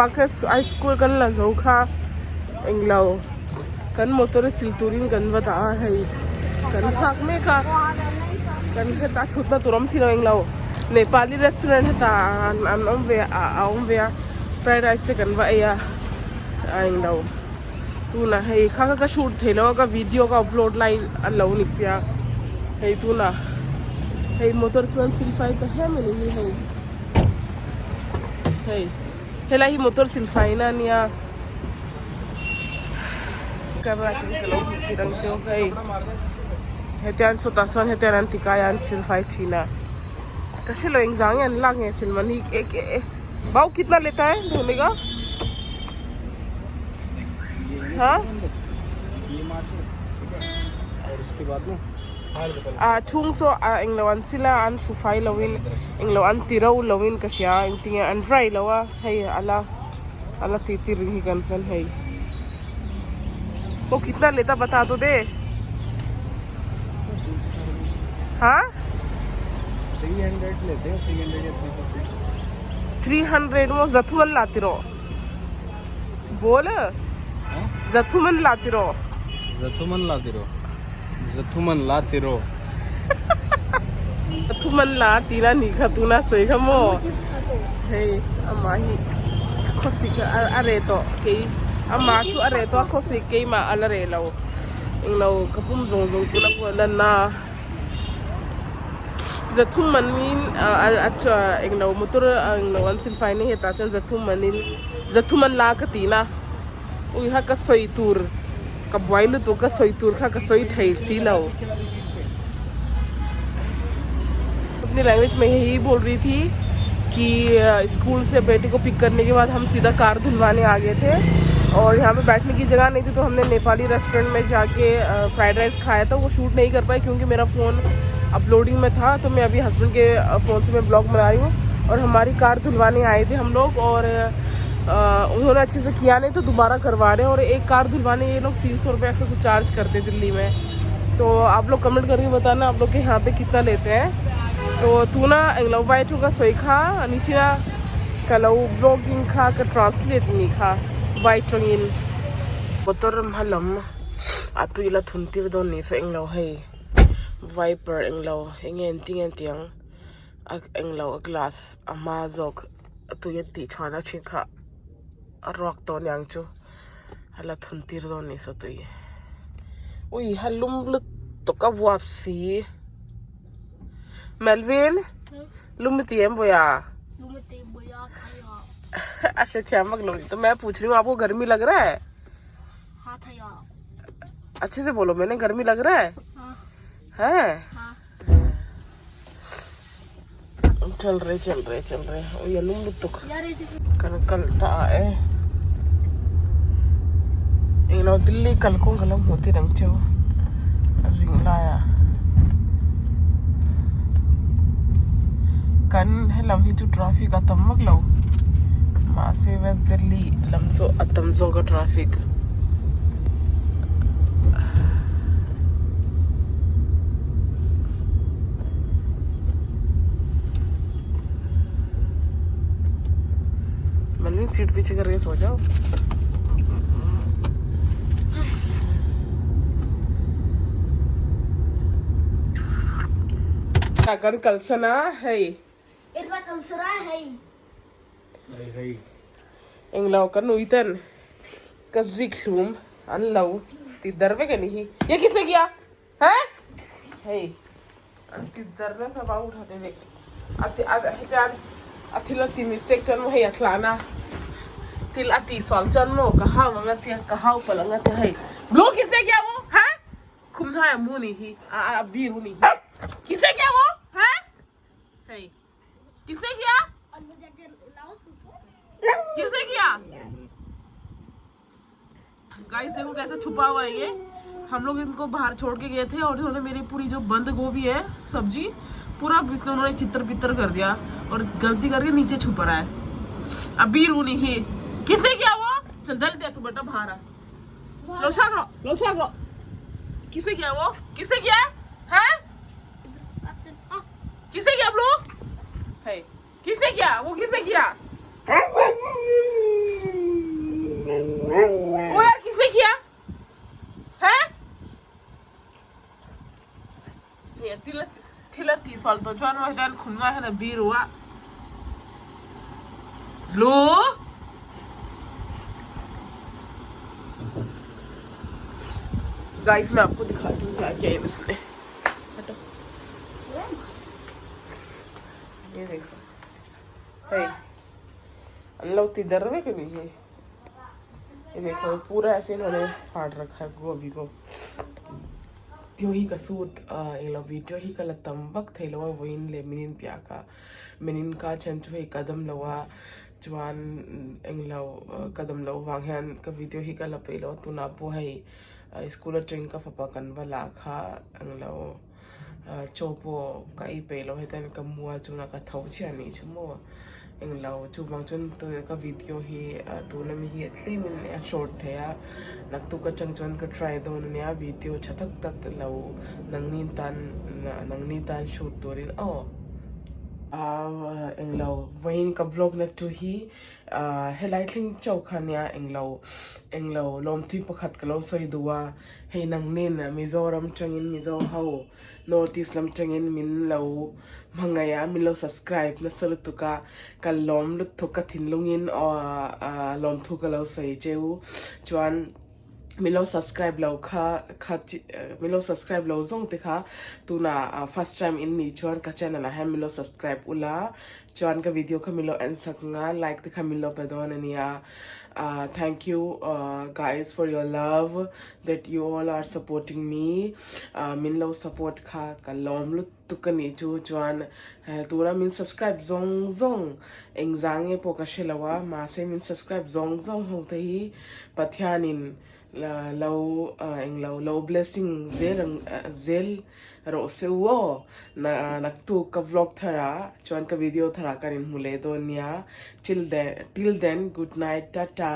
High school kan la zo kha englo kan motor sil turin kan va dah a hei kan nghak mek a kan heta thutna tur awm si lo englo Nepali restaurant heta an awm ve a a awm ve a fried rice te kan va ei a a englo tunah hei kha kha ka shoot thei lo a ka video ka upload lai a lo ni sia hei tunah hei motor chuan silfai ta hem a ni hi hei. Hei helai hi motor silfaina a nia camera chu ka lo hmuh tir ang chu hei hetiang sawtah sawn hetiang an ti kai a an silfai thin a ka hre lo engzah nge an lak nge silman hi e ke e bau kitna leta e dhoni ka ha A chhung saw a englo an sil a an hru fai lo in englo an ti ro lo in ka hria engtinge an dry lo a hei ala ala ti tir hi kan hman hei aw kitna leta bata tu de ha 300 mo zathu an la tiro bol zathu man la tiro zathu man la tiro zathu man la tiro zathu man la tina ni kha tuna sawi kha maw hei amah hi khawsik a reh tawh kei amah chu a reh tawh a khawsik keimah a la reh lo englo ka pum zawng zawng tuna pawh a la na. Zathum manin englo motor englo an silfai na hetah chuan zathum manin zathum an la ka tihna ui kha ka sawi tur ka buai lutuk ka sawi tur kha ka sawi thei si lo. अपनी लैंग्वेज में यही बोल रही थी कि स्कूल से बेटे को पिक करने के बाद हम सीधा कार धुलवाने आ गए थे और यहाँ पे बैठने की जगह नहीं थी तो हमने नेपाली रेस्टोरेंट में जाके फ्राइड राइस खाया था वो शूट नहीं कर पाए क्योंकि मेरा फ़ोन अपलोडिंग में था तो मैं अभी हस्बैंड के फ़ोन से मैं ब्लॉग बना रही हूँ और हमारी कार धुलवाने आए थे हम लोग और उन्होंने अच्छे से किया नहीं तो दोबारा करवा रहे हैं और एक कार धुलवाने ये लोग 300 रुपये ऐसे कुछ चार्ज करते दिल्ली में। तो आप लोग कमेंट करके बताना आप लोग के यहाँ पे कितना लेते हैं। तो tuna englo vai thu ka sawi kha ani china ka lo vlogging kha ka translate ni kha vai tawngin motor hma lam a tui la thun tir dawn ni saw englo hei viper englo enge an ti nge tiang a englo a glass a hma zawk a tui a tih chhuah na thin kha a ruak tawh aniang chu a la thun tir dawn ni saw tui ui ha lum lutuk a buap si. Melvin lumiti em boya lumiti boya khaya अच्छा थ्या मग लो तो मैं पूछ रही हूँ आपको गर्मी लग रहा है? हाँ थया। अच्छे से बोलो मैंने गर्मी लग रहा है? हाँ। है? हाँ। चल रहे चल रहे चल रहे ओ ये लुम लुतुक यार ऐसे kan kal ta e englo Delhi kalkawng ka lo hmuh tir ang chu a zing laia kan helam hi chu traffic a tam vak lo mahse west Delhi lam chu a tam zawk a traffic. Melvin seat पीछे करके सो जाओ। अगर कलसना है इतना कलसरा है hei hei englo kan ui ten ka zik hlum an lo ti dar vek ani hi ये किसने किया है hei an ti dar na sab उठाते vek ati hetian a thil a ti mistake chuan maw hei a thlana thil a ti sual chuan maw ka hau anga tia ka hau palh anga tia hei blue kisne kiya wo ha khum hnai a mu ni hi a a biru ni hi kisne kiya wo ha hei किसने किया अंदर जाके लाओ उसको। किसने किया? गाइस देखो कैसे छुपा हुआ है ये। हम लोग इनको बाहर छोड़ के गए थे और इन्होंने मेरी पूरी जो बंद गोभी है सब्जी पूरा इसमें उन्होंने चित्तर पित्तर कर दिया और गलती करके नीचे छुपा रहा है। अभी रू नहीं किसने किया वो? चल दल दे तू बेटा बाहर आ। लो छागरो लो छागरो। किसने किया वो? किसने किया? है? किसने किया आप लोग? है किसने किया वो? किसने किया? tihsual tawh chuan maw hetian khum lai hian a biru a Blue Guys मैं आपको दिखाती हूँ क्या क्या है इसमें हटो ये देखो hey an lo ti dar vek ani hi ये देखो पूरा ऐसे इन्होंने फाड़ रखा है गोभी को video hi ka shoot englo video hi ka la tam vak thei lo a vawiin leh minin piah ka minin ka then chu hei ka dam lo a chuan englo ka dam loh vang hian ka video hi ka la peih lo a tunah pawh hei school atangin ka fapa kan va lah kha englo chaw pawh ka ei peih lo hetiang ka mu a chungah ka tho chiah anih chu maw englo chuvang chuan tuna ka video hi tuna mi hi tlemin a short thei a naktuk atang chuan ka try dawn ania video tha tak tak lo nangni tan nangni tan shoot turin aw englo vawiin ka vlog na chu hi helai thleng chauh kha ania englo englo lawmthui pakhat ka lo sawi duh a. Hei nangnin Mizoram tangin Mizo ho North East lam tangin min lo hmangaih a, min lo subscribe nasa lutuk a, ka lawm lutuk ka thinlungin lawmthu ka lo sawi cheu. Chuan min lo subscribe lo kha kha min lo subscribe lo zawng te kha tunah first time in nih chuan ka channel ah hian min lo subscribe ula chuan ka video kha min lo en sak nga like te kha min lo pe dawn ania. Uh, thank you uh, guys for your love that you all are supporting me uh, min lo support kha ka lawm lutuk ka ni chu chuan eh, tuna min subscribe zawng zawng engzang nge pawh ka hre lo a mahse min subscribe zawng zawng ho te hi Pathianin lo englo lo blessing zel ang zel rawh se u aw naktuk ka vlog thar ah chuan ka video thar ah kan inhmu leh dawn nia till then till then good night tata.